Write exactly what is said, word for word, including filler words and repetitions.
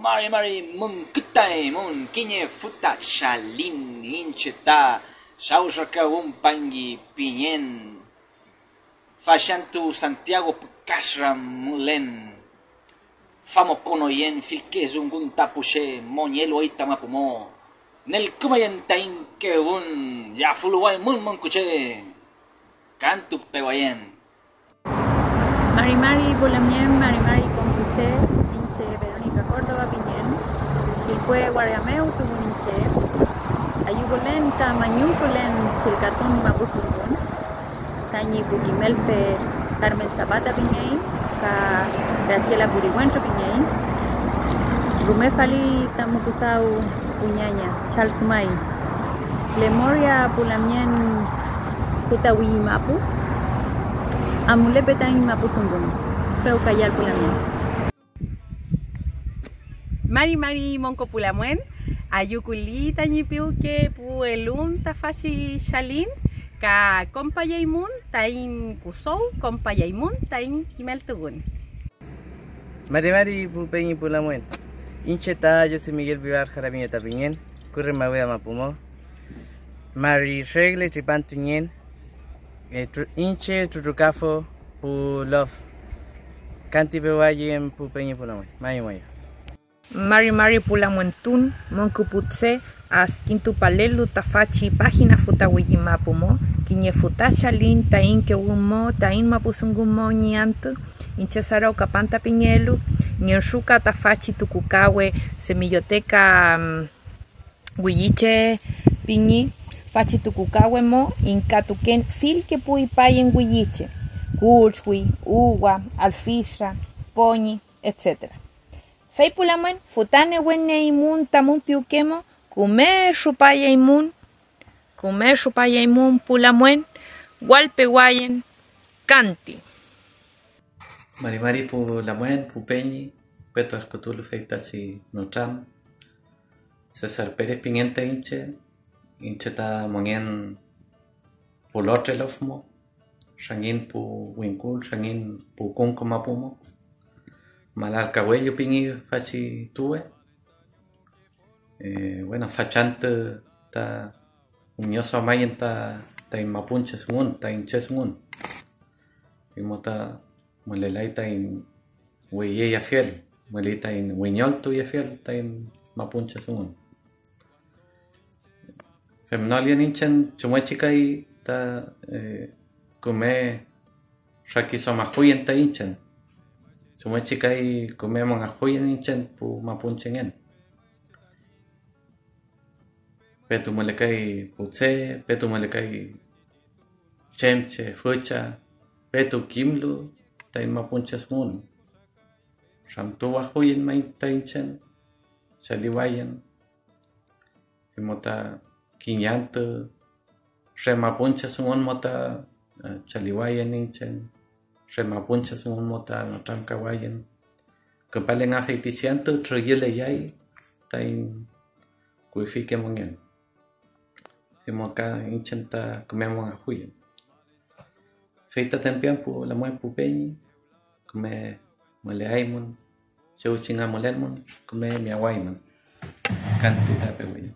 Mari mari mongkütay mon kiñe futach xalin inche ta xaw xakawum pangi piñen. Faxan tu Santiago pükaxra mulen. Famokonoyen filkes ungun tapuxe moñel oita mapumo. Nel kumayen taing keun ya fuluway mun monkuche. Kantu pewayen. Mari mari pulamien, mari mari konkuche, inche Verónica Córdoba piñen, kilpue Guaramew tugun inche, ayukulen ka manyukulen chilkatun maputsungun, tañi pu kimel fe Carmen Zapata piñei, ka Graciela Buriwentro piñei, rume fali tamukusaw uñaña chaltmay. Lemoria pulamien kutawiyimapu, amulé petain maputsungun, pew kayal pulamien. Mari mari mongko pulamuen, ayukuli tañipiw ke pu elun tafachi xalin, ka kompayay mun tain kusow, kompayay mun tain kimel tugun. Mari mari pu peñi pulamuen. Inche ta José Miguel Vivar Jaramillo tapiñen, kurre mawea mapumo. Mari regle tripan tuñen, inche tutukafo pu lof. Kanti pewayen pu peñi pulamuen. Mayo mayo. Mari mari pulamuen tun, monküputse, askin tu palelu tafachi página Futawiyima pumo, kiñe futa xalin tain kewümo, tain maputsungun mo ñiantü. Inche Saraw Capanta piñelu, ngenxuka tafachi tukukawe Semilloteca Wiyiche piñi, fachi tukukawe mo, inkatuken filke pu ipayen wiyiche, kulchwi, uwa, alfixa, poñi, etcétera. Fey pulamuen, futane wennei mun tamumpiuke mo, kume xupayai mun, kume xupayai mun pulamuen, walpewayen, kanti. Mari mari pulamuen, pu peñi, peto arkutul fey tachi notram. César Pérez piñen ta inche, inche ta mongen pu lotre lof mo, xangin pu wingul, xangin pu kungko mapumo. Malal kawello piñi fachi tuwe. Bueno, fachan ta, ta unioso amayen ta, ta inmapunches ngun, ta inches ngun. Imo ta malelay ta in weye yafiel, mali ta in wiñol tu yafiel ta in mapunches ngun. Femnol yan inchan chumüchikay ta kume xakisomajuyen ta inchan. Chumüchikay kume mongajuyen inchan pu mapunchengen. Petu mülekay putse, petu mülekay chemche, fücha, petu kimlu ta in mapunches ngun. Xamtuwajuyen main ta inchan, chaliwayen. Imo ta kiñantü, xe mapunches ngun mo ta chaliwayen inchan, xe mapunches ngun mo ta natram kawayen. Küpale ngajeitichiantü trüyülayay ta in kuifike mongen. Imo ka inchan ta kume mongajuyen. Fey ta tempiün pu lamüy pu peñi, kume müleay mun, chew chinga mülen mun, kume meaway mun. Kanti ta pewayen.